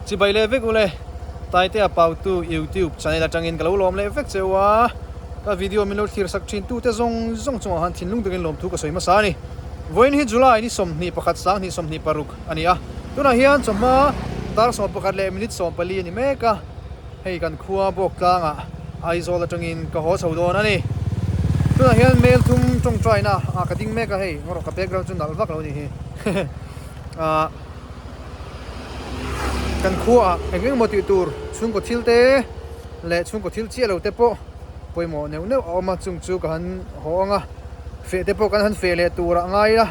Chibai leh vek ule, Taitea Pautu YouTube channel atangin ka lo lawm leh vek che u a, ka video min lo thlir sak thin tute zawng zawng chungah khan thinlung takin lawmthu ka sawi hmasa a ni. Vawiin hi July ni 21 sanghnih 26 a ni a, tunah hian chawhma dar 11 leh minute 14 a ni mek a, hei kan khua bawk tlangah Aizawl atangin ka haw chho dawn a ni. Tunah hian mail thum tawngtaina ah ka ding mek a, hei ngaw rawh ka background chu nalh vak lo a nih hi. Ahh kan khuaah eng eng emaw tih tur chhungkaw thil te leh chhungkaw thil chiah lo te pawh pawimawh neuh neuh a awm a chung chu ka han haw ang a feh te pawh kan han feh leh tur ah ngai a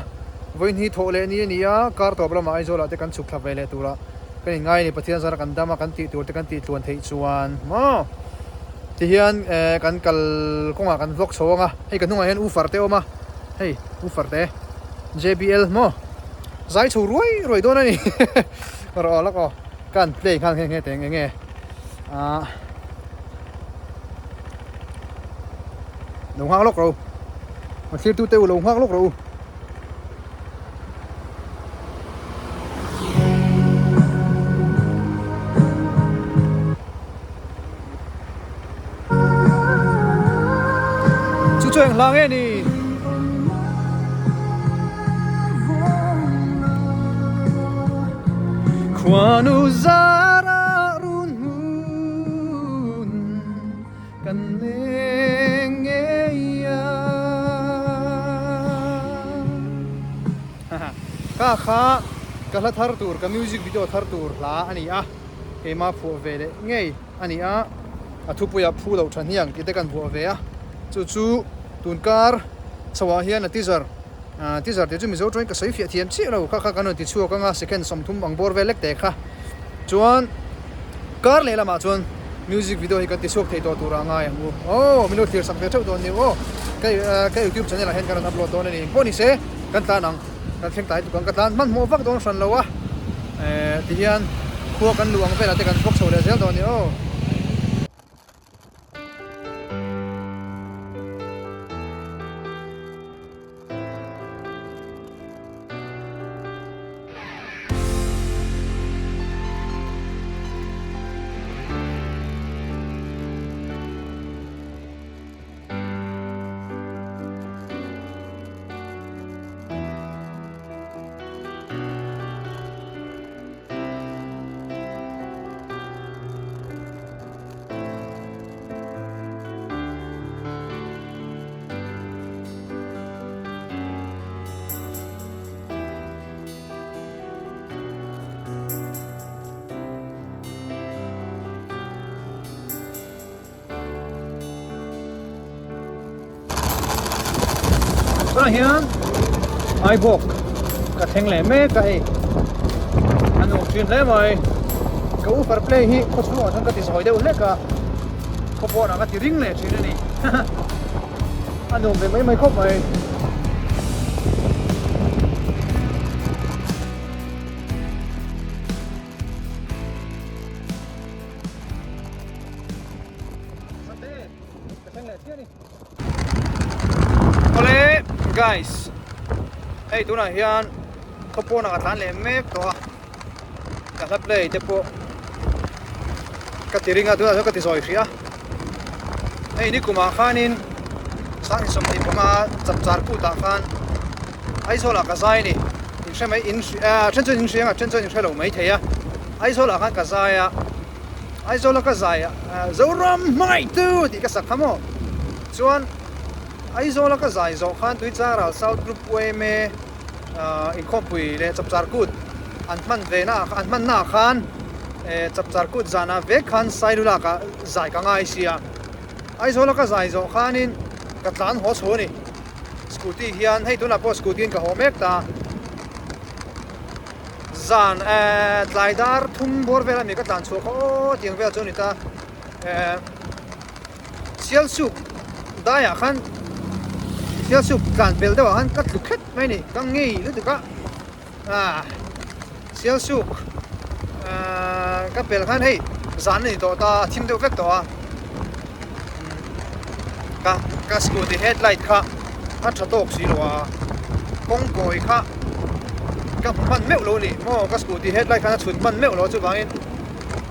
vawiin hi thawh leh ni a ni a kar tawp lamah Aizawl ah te kan chhuk thla ve leh tur ah kan in ngai a ni Pathian zara kan dam a kan tih tur te kan tih tluan theih chuan maw tihian eh kan kal kawngah kan vlog chho ang a hei ka hnungah hian ufar te a awm a hei ufar te J_B_L maw. Zai chho ruai ruai dawn a ni rawh aw lawk aw ka han play nghal nghe nghe teh eng nge ah lo nghak lawk rawh u a thlir tute u lo nghak lawk rawh u. Chu chu eng hla nge ni? Khuanu zara run hmun kan leng ngei a. Ka kha ka hla thar tur, ka music video thar tur hla a ni a, keimah phuah ve leh ngei. a ni a, a thupuiah phu loh tha hniang tih te kan vuah ve a, chu chu tun kar chhoah hian a teaser ah teaser tih chu Mizo tawngin ka sawi fiah thiam chiah lo kha kha kan rawn ti chhuak ang a second 30 ang bawr vel lek te kha chuan kar leh lamah chuan music video hi kan ti chhuak thei tawh turah a ngai ang u aw min lo thlir sak ve theuh dawn ni aw ka ka youtube channel ah hian kan rawn upload dawn a ni engpawh ni se kan tlan ang. Kan thleng tlai tuk ang ka tlan hmanhmawh vak dawn hran lo a eh tihian khua kan luh ang velah te kan vawk chho leh zel dawn a ni aw. Tunah hian Aibawk ka thleng leh mek a hei a nuam thin hle mai ka ufer play hi khaw chhungah chuan ka ti zawi deuh hlek a khaw pawnah ka ti ring leh thin a ni a nuam ve mai mai khawp mai. Awle guys hei tunah hian khaw pawnah ka tlan leh mek tawh a ka hla play te pawh ka ti ring a tunah chuan ka ti zawi hrih a hei nikumah khanin 2025 chapchar kutah khan Aizawlah ka zai a ni in hre mai in ah then chuan in hria ang a then chuan in hre lo maithei a Aizawlah khan ka zai a. Aizawla ka zai a Zoram hmangaihtu tih ka sak kha maw? Chuan Aizawla ka zai zawh khan Tuichangral South Group yma inkhawmpui leh Chapchar Kut an hman ve na an hman na ah khan Chapchar Kut zanah vek khan Sailulak ah zai ka ngai sia. Aizawla ka zai zawh khanin ka tlan haw chho a ni. Scooty hian hei tunah pawh scooty in ka haw mek ta. Zan eh tlai dar thum bawr vel ami ka tlan chhuah kha aw tiang vel chu a ni ta eh Sialsuk daiah khan Sialsuk tlan pel deuhah khan ka tlu khet mai a ni ka ngei lutuk a ah Sialsuk ah ka pel khan hei zan a ni tawh ta a thim deuh vek tawh a ka ka scooty headlight kha a tha tawk si lo a kawng kawi kha ka hmu hman meuh lo a ni maw ka scooty headlight khan a chhun hman meuh lo chuvangin.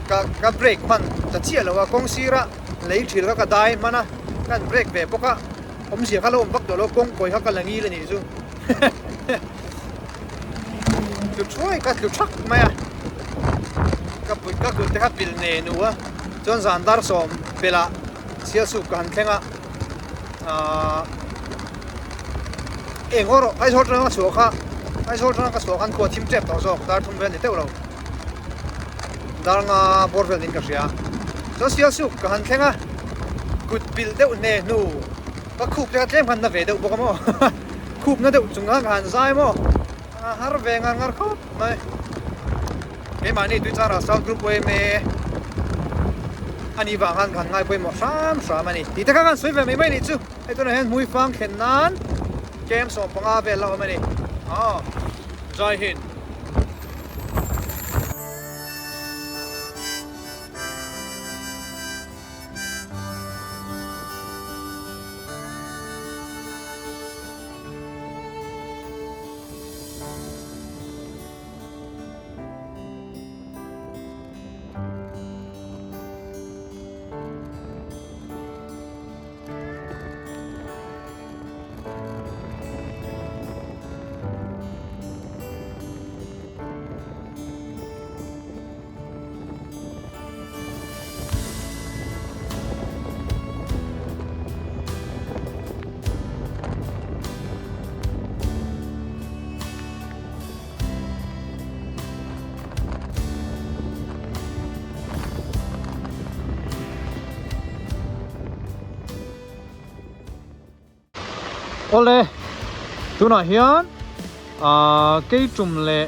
Ka ka brake hman ta chiah lo a, kawng sira lei thil kha ka dai hman a, ka han brake ve bawk a, awmzia kha lo awm vak tawh lo, kawng kawi kha ka la ngil a nih chu. Tlu thuai ka tlu thak mai a, ka pui ka kut te kha pil ne nu a, chuan zan dar sawm pelh ah Sialsuk ka han thleng a, ahh eng haw rawh Aizawl atanga ka chhuah kha Aizawl atanga ka chhuah khan khua thim tep tawh zawk dar thum vel ni teuh lo. Dar nga bawr vel niin ka hria. Chuan Sialsuk ka han thleng a, kut pilh deuh hne hnu ka khup te kha tlem khan na ve deuh bawk a maw khup na deuh chung khan ka han zai maw a har ve ngar ngar khawp mai. Keimahni Tuichara South Group yma a nih vang khan ka han ngai pawimawh hram hram a ni. Tih te kha ka han sawi ve mai mai nih chu. Hei tunah hian Hmuifang thlen nan kem 15 vel la awm a ni. Aw Jai Hind. Awle tunah hian ahh keitum leh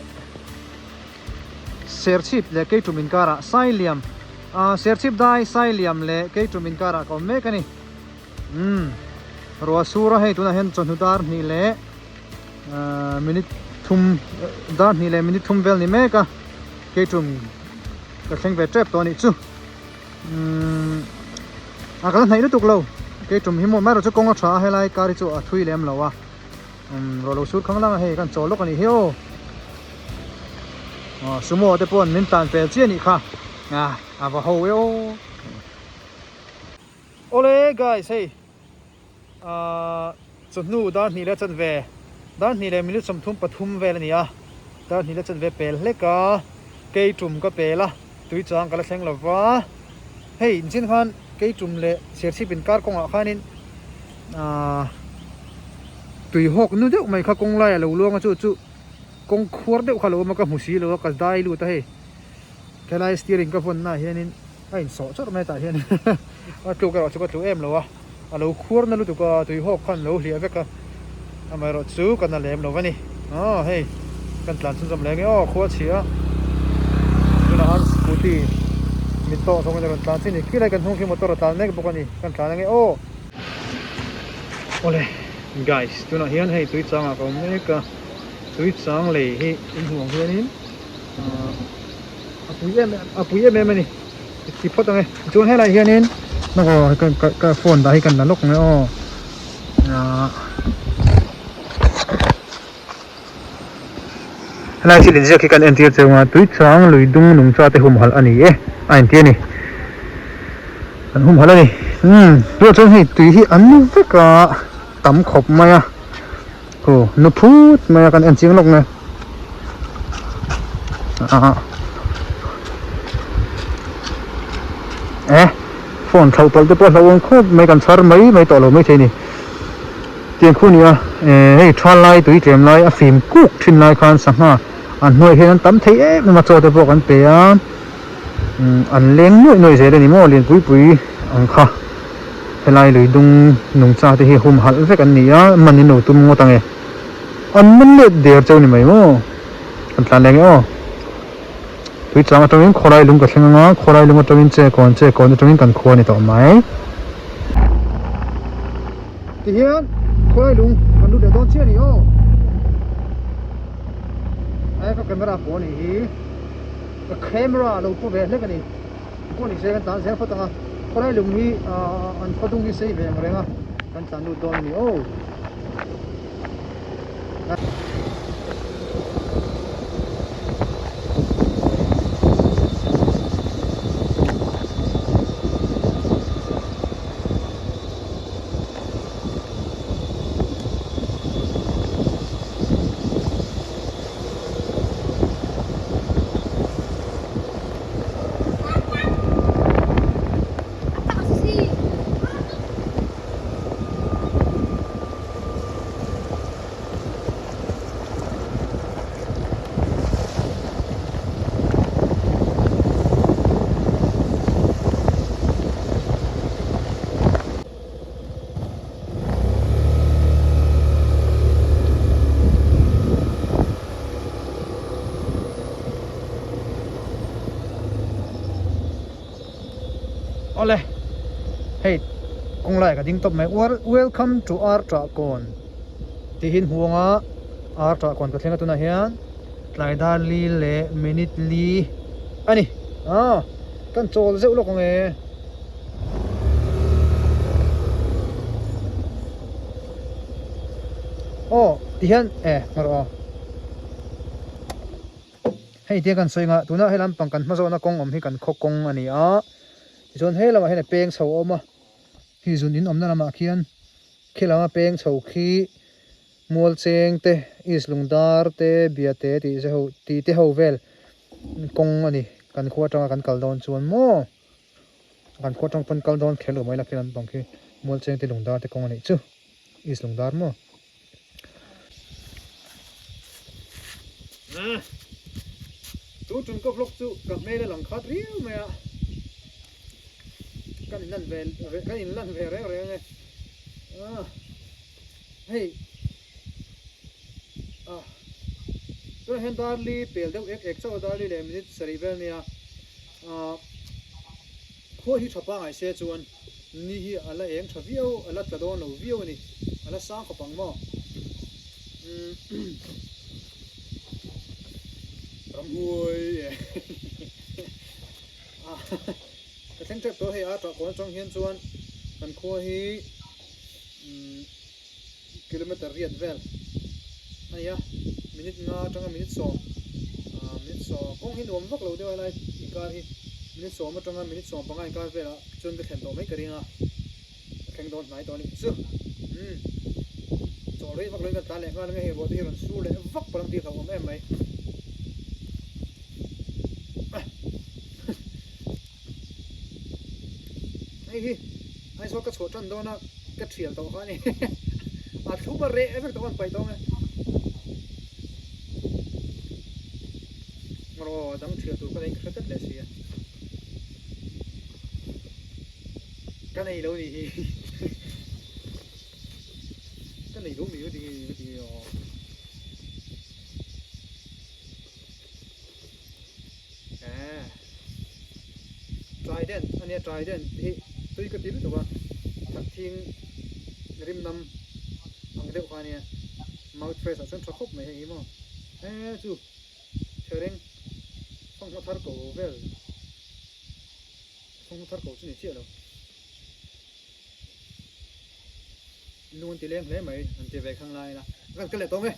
serchhip leh keitum inkarah sailiam ahh serchhip dai sailiam leh keitum inkarah ka awm mek a ni umm ruah sur a hei tunah hian chawhnu dar hnih leh ahh minute thum dar hnih leh minute thum vel ni mek a keitum ka thleng ve tep tawh a nih chu. Umm a kal hnaih lutuk lo kei tum hi maw amaherawhchu kawng a tha a helai car hi chu a thui lem lo a umm rawh lo sur khang lang a hei kan chawl lawk a nih hi aw aw sumo te pawh min tlan fel chiah a nih kha ah a va ho e aw awle guys hei ahh chawhnu dar hnih leh chanve dar hnih leh minute 33 vel a ni a dar hnih leh chanve pel hlek a kei tum ka pel a. Tui chang ka la thleng lo va, hei inchin khan Keitum leh Serchhip inkar kawngah khanin aaa tui hawk nu deuh mai kha kawng laiah lo luang a chu chu kawng khuar deuh kha lo awm a ka hmu si lo a ka dai lut a hei helai steering ka vawn naah hianin a insawh chawrh mai tah hian a tluk erawh chu ka tlu em lo a a lo khuar na lutuk a tui hawk khan lo hliah vek a amaherawh chu ka na lem lo a ni aw hei kan tlan chhunzawm leh ange aw khua chhia tunah khan scooty mit tawk zawngin a rawn tlan chin a ni khilai kan hnung khi motor a tlan mek bawk a ni kan tlan ange aw awle guys tunah hian hei tui changah ka awm mek a tui chang lei hi inhmuh ang hianin ahh a pui em em a pui em em a ni. Ti phawt ang e chuan helai hianin aw ka ka ka phone dah hi kan la lawk mai aw ahh helai thil inziak hi kan entir cheu a tui chang lui dung nungcha te humhalh a ni e a inti a ni an humhalh a ni umm tunah chuan hei tui hi an vek a tam khawp mai a aw nu phut mai a kan en chiang lawk mai ah eh phone thlo palh te pawh a hlauhawm khawp mai kan chhar mai mai tawh lo maithei a ni tiang khu a ni a eh hei tha lai tui tlem lai a fim kuk thin lai khan sangha an hnuaiah hian an tam thei em em a chaw te pawh kan pe a umm an leng nuaih nuaih zel a ni maw lian pui pui ang kha. Helai lui dung nungcha te hi humhalh vek an ni a, man in lo tum ngawt ang e. An man let der cheu ni mai maw? Kan tlan leh nge aw. Tui chang atangin khawlai lung ka thleng ang a, khawlai lung atangin che kawn che kawn atangin kan khua ni tawh mai. Tihian khawlai lung kan lut leh dawn chiah a ni aw. Aia ka camera pawh a nih hi. Ka camera lo paw ve hlek a ni. Pawh ni se kan tlan zel phawt ang a khawlai lung hi ahh an khaw dung hi sei ve ang reng a kan tlan lut dawn a ni aw. Awle hei kawng laiah ka ding tawp mai welcome to Artahkawn tih hi in hmu ang a Artahkawn ka thleng a tunah hian tlai dar li leh minute li a ni ah kan chawl zeuh lawk ang e. Aw ti hian e hmar aw hei tia kan sawi nghah tuna he lampang kan hma zawhna kawng awm hi kan khaw kawng a ni a tichuan he lamah hian a peng chho a awm a khi zun in awmna lamah khian khi lama peng chho khi mual cheng te east lungdar te biate tih te ho tih te ho vel kawng a ni kan khua atanga kan kal dawn chuan maw. Kan khua atang pawn kal dawn kher lo mai la khi lampang khi mual cheng te lungdar te kawng a nih chu east lungdar maw. Tun tum ka vlog chu ka hmel a lang khat riau mai a kan in lan ve kan in lan ve reng reng e hei tunah hian darli pel deuh ek ek chauh a darli leh minute sarih vel nia. Ahh khua hi tha pangai se chuan ni hi a la eng tha viau a la tla dawn lo viau a ni a la sang khawp ang maw umm ramhuai e ah ka thleng tep tawh hei a tah kawn atang hian chuan kan khua hi umm kilometer riat vel a ni a minute nga atanga minute sawm ah minute sawm kawng hi nuam vak lo deuh a helai inkar hi minute sawm atanga minute sawm panga inkar velah chuan ka thlen tawh mai ka ring a ka thleng dawn hnai tawh a nih chu umm chaw rei vak loin kan tlan leh nghal ang e hei ruah te hi rawn sur leh vak pawn ang tih hlauhawm em mai. Hei hi Aizawl ka chhuah tan dawn a ka thial tawh kha a ni a thlum a reh vek tawh a an paih tawh ang e aw a dang thial tur ka nei ka hre tlat leh si a ka nei lo nih hi ka nei lo mi ka ti nge ka ti nge aw. Trident a nia trident hi tui ka ti lutuk a thakthing rim nam ang deuh kha a nia mouth fresh ah chuan tha khawp mai hei hi maw he chu thereng fanghma thar ko vel fanghma thar ko chu ni chiah lo lung an ti leng hle mai an ti ve khang lai ila kan kal leh tawng e.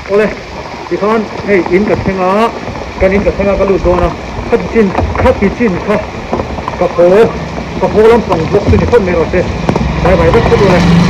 Awle tikhan hei in ka thleng a kan in ka thleng a ka lut dawn a khati chin khati chin kha ka haw ka haw lampang bawk chu ni phawt mai rawh se bye bye vek phawt awle.